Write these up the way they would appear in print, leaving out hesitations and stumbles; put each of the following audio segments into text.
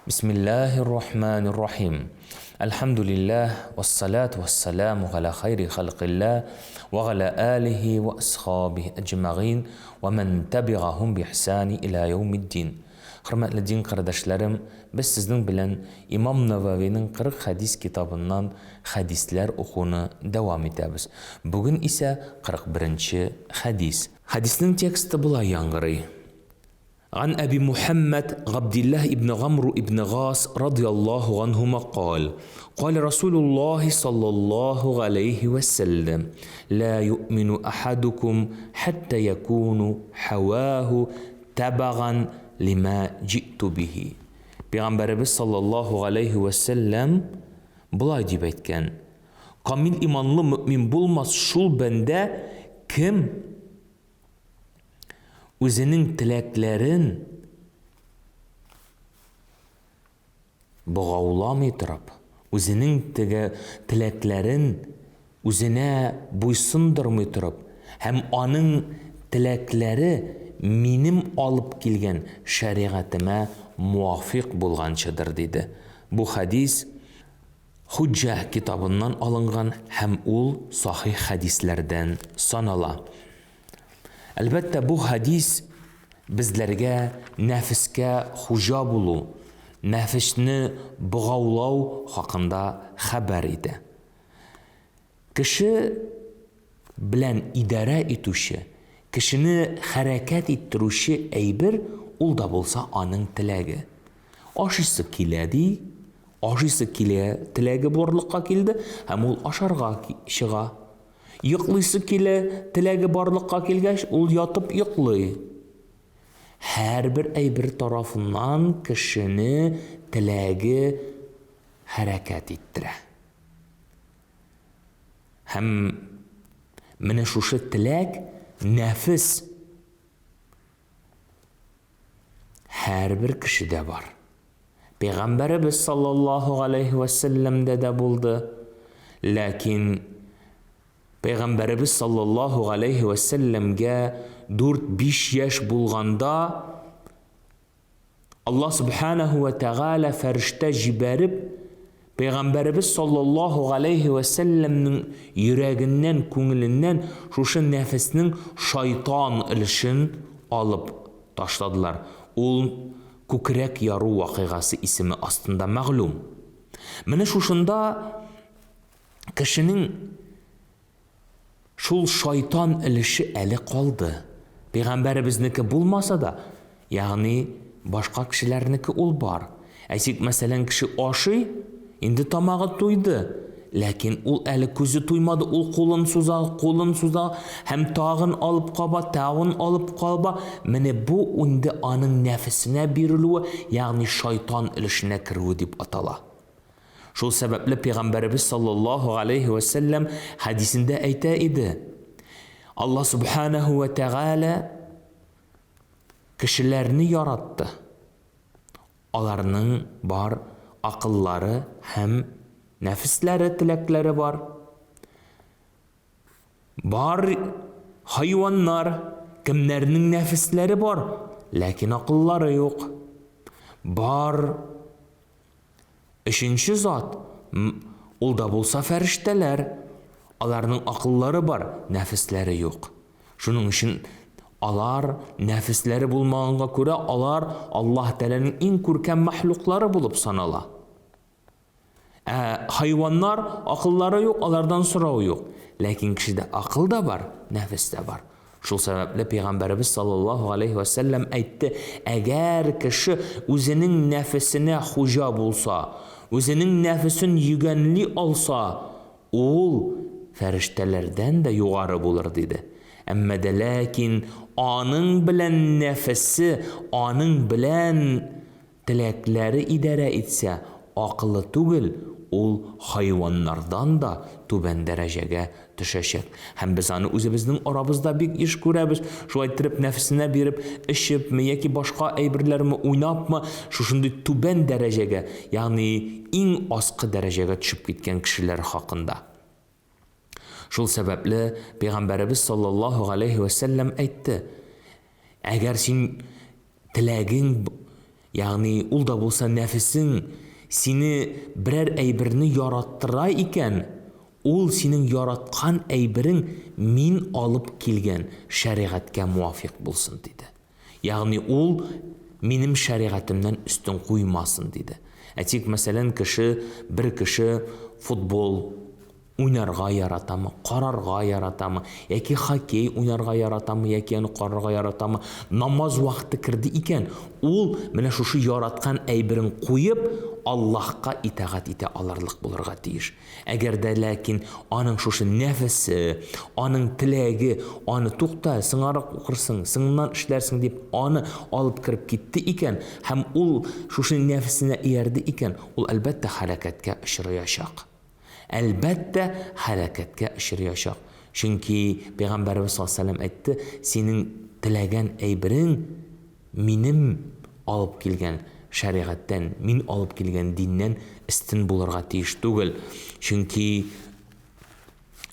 Бисмиллаһир рахманир рахим. Әлхәмдүлилләһ, вассалату вассаламу галя хайри халкилләһ, ва галя алихи ва асхабихи әҗмәгыйн, ва мән табигахум бихсани иля яумиддин. Хөрмәтле дин кардәшләрем, без сезнең белән Имам Нававиның 40 хәдис китабыннан хәдисләр укуны дәвам итәбез. Бүген исә 41 нче хәдис. Хәдиснең тексты болай яңгырый. Ган Әби Мухәммәд Габдилләһ ибне Гамру ибне Гас радыяллаһу ганһума каль, Каль Расулуллаһи саллаллаһу галәйһи вә сәлләм, Лә юъмину әхәдукум хәттә якуну һәваһу тәбаган лима җи'ту бихи. Пәйгамбәребез саллаллаһу галәйһи вә сәлләм болай дип әйткән, Камил иманлы мөэмин булмас шул бәндә, кем үзенең теләкләрен богауламый торып, үзенең теге теләкләрен үзенә буйсындырмый торып һәм аның теләкләре минем алып килгән шәригатемә муафикъ булганчыдыр, диде. Бу хәдис Хуҗҗә китабыннан алынган һәм ул сахих хәдисләрдән санала. Әлбәттә, бу хәдис безләргә нәфескә хуҗа булу, нәфесне богаулау хакында хәбәр итә. Кеше белән идарә итүче, кешене хәрәкәт иттерүче әйбер ул да булса аның теләге. Ашыйсы килә ди, ашыйсы килә теләге барлыкка килде һәм ул ашарга чыга. Йоклыйсы килә теләге барлыкка килгәч, ул ятып йоклый. Һәрбер әйбер тарафыннан кешене теләге хәрәкәт иттерә. Һәм менә шушы теләк нәфес һәрбер кешедә бар. Пәйгамбәребез саллаллаһу галәйһи вә сәлләмдә дә булды. Ләкин Пәйгамбәребез саллаллаһу галәйһи вә сәлләмгә 4-5 яшь булганда Аллаһ Сүбхәнәһү вә Тәгалә фәрештә җибәреп, Пәйгамбәребез саллаллаһу галәйһи вә сәлләмнең йөрәгеннән, күңеленнән шушы нәфеснең шайтан өлешен алып ташладылар. Ул күкрәк яру вакыйгасы исеме астында мәгълүм. Менә шушында кешенең Шул шайтан өлеше әле калды. Пәйгамбәребезнеке булмаса да, ягъни башка кешеләрнеке ул бар. Әйтик, мәсәлән, кеше ашый, инде тамагы туйды, ләкин ул әле күзе туймады, ул кулын суза, кулын суза һәм тагын алып каба, тагын алып каба. Менә бу инде аның нәфесенә бирелүе, ягъни шайтан өлешенә керүе дип атала. Шул сәбәпле пәйгамбәребез саллаллаһу галәйһи вә сәлләм хәдисендә әйтә иде: Аллаһ субханаһу вә тәгалә кешеләрне яратты. Аларның бар акыллары һәм нәфесләре, теләкләре бар. Бар хайваннар, кемнәрнең нәфесләре бар, ләкин акыллары юк. Бар Өченче зат, ул да булса фәрештәләр. Аларның акыллары бар, нәфесләре юк. Шуның өчен алар нәфесләре булмаганга күрә, алар Аллаһ Тәгаләнең иң күркәм мәхлуклары булып санала. Ә хайваннар акыллары юк, алардан сорау юк. Ләкин кешедә акыл да бар, нәфес тә бар. Шул сәбәпле пәйгамбәребез саллаллаһу галәйһи вә сәлләм әйтте, Әгәр кеше үзенең нәфесенә хуҗа булса, үзенең нәфесен йөгәнли алса, ул фәрештәләрдән дә югары булыр, диде. Әмма дә ләкин аның белән нәфесе, аның белән Теләкләре идарә итсә, акылы түгел, ул хайваннардан да түбән дәрәҗәгә төшәчәк. Һәм без аны үзебезнең арабызда бик еш күрәбез, шулай иттереп нәфесенә биреп, эчепме яки башка әйберләрме уйнапмы, шушындый түбән дәрәҗәгә, ягъни иң аскы дәрәҗәгә төшеп киткән кешеләр хакында. Шул сәбәпле Пәйгамбәребез саллаллаһу галәйһи вә сәлләм әйтте, Әгәр син теләгең Ягъни ул да булса нәфесең сине берәр әйберне яраттыра икән, ул синең яраткан әйберең мин алып килгән шәригатькә муафикъ булсын, диде. Ягъни ул минем шәригатемнән өстен куймасын, диде. Әйтик, мәсәлән, кеше, бер кеше футбол уйнарга яратамы, карарга яратамы, яки хоккей уйнарга яратамы, яки аны карарга яратамы, намаз вакыты керде икән, ул менә шушы яраткан әйберен куеп, Аллаһка итагать итә алырлык булырга тиеш. Әгәр дә ләкин аның шушы нәфесе, аның теләге аны тукта, сыңарак укырсың, сыңыннан эшләрсең дип аны алып кереп китте икән һәм ул шушы нәфесенә иярде икән, ул әлбәттә һәлакәткә очраячак. Әлбәттә, һәлакәткә очраячак. Чөнки Пәйгамбәребез саллаллаһу алейһи ва сәлләм әйтте, синең теләгән әйберең минем алып килгән шәригатьтән, мин алып килгән диннән өстен булырга тиеш түгел. Чөнки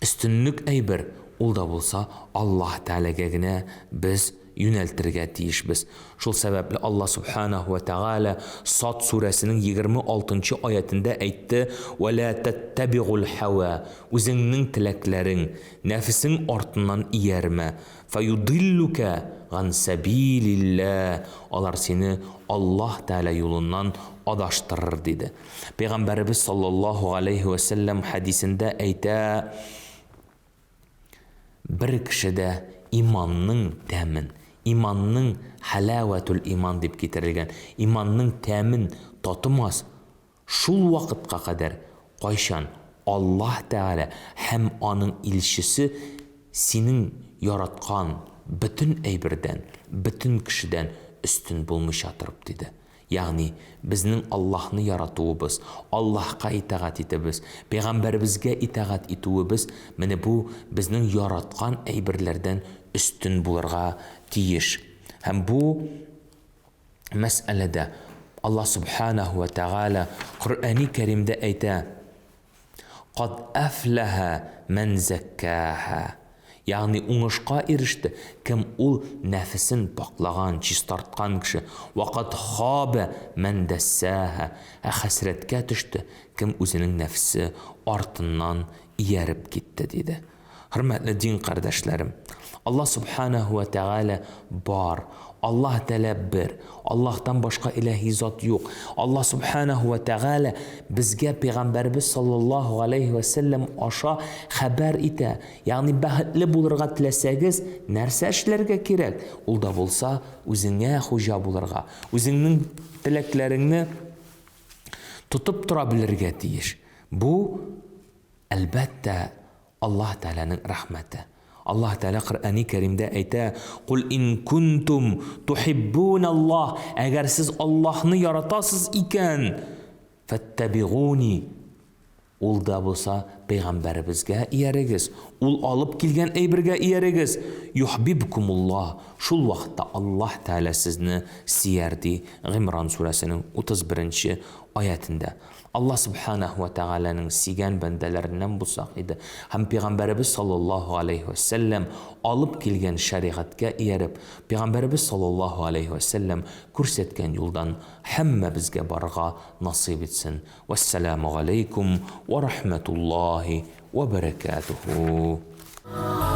өстенлек әйбер, ул да булса Аллаһ Тәгаләгә генә без юнәлтергә тиешбез. Шул сәбәпле Аллаһ Сүбхәнәһү вә Тәгалә Сад сүрәсенең 26 нчы аятендә әйтте, Вә лә тәттәбигул һәва, үзеңнең теләкләрең, нәфесең артыннан иярмә, фәюдиллүкә ган сәбилилләһ, алар сине Аллаһ Тәгалә юлыннан адаштырыр, диде. Пәйгамбәребез саллаллаһу галәйһи вә сәлләм хәдисендә әйтә, Бер кеше дә иманның тәмен, иманның хәләвәтүл иман дип китерелгән, иманның тәмен татымас шул вакытка кадәр, кайчан Аллаһ Тәгалә һәм Аның илчесе синең яраткан бөтен әйбердән, бөтен кешедән өстен булмыйча торып, диде. Ягъни, безнең Аллаһны яратуыбыз, Аллаһка итагать итебез, пәйгамбәребезгә итагать итүебез менә бу безнең яраткан әйберләрдән өстен булырга тиеш. Һәм бу мәсьәләдә Аллаһ Субханаһу ва Тәгалә Коръәни Кәримдә әйтә, Кад әфләһә мән зәккәһә. Ягъни уңышка иреште, кем ул нәфесен паклаган, чистарткан кеше. Вә кад хабә мән дәссәһә. Ә хәсрәткә төште, кем үзенең нәфесе артыннан ияреп китте, диде. Хөрмәтле дин кардәшләрем! Аллаһ Сүбхәнәһү вә Тәгалә бар. Аллаһ Тәгалә бер. Аллаһтан башка илаһи зат юк. Аллаһ Сүбхәнәһү вә Тәгалә безгә Пәйгамбәребез саллаллаһу галәйһи вә сәлләм аша хәбәр итә. Ягъни бәхетле булырга теләсәгез, нәрсә эшләргә кирәк? Ул да булса, үзеңә хуҗа булырга, үзеңнең теләкләреңне тотып тора белергә тиеш. Бу Әлбәттә, Аллаһ Тәгаләнең рәхмәте. Аллаһ Тәгалә Коръәни Кәримдә әйтә, Кул ин кунтум тухиббуналлаһ, әгәр сез Аллаһны яратасыз икән, фәттәбигуни, ул да булса пәйгамбәребезгә иярегез, ул алып килгән әйбергә иярегез, юхбибкумуллаһ, шул вакытта Аллаһ Тәгалә сезне сөяр, ди Гыймран сүрәсенең 31 нче аятендә. Аллаһ Сүбхәнәһү вә Тәгаләнең сөйгән бәндәләреннән булсак иде һәм Пәйгамбәребез саллаллаһу галәйһи вә сәлләм алып килгән шәригатькә ияреп, Пәйгамбәребез саллаллаһу галәйһи вә сәлләм күрсәткән юлдан һәммәбезгә барырга насыйп итсен. Вәссәламү галәйкүм вә рахмәтуллаһи вә бәрәкәтүһү.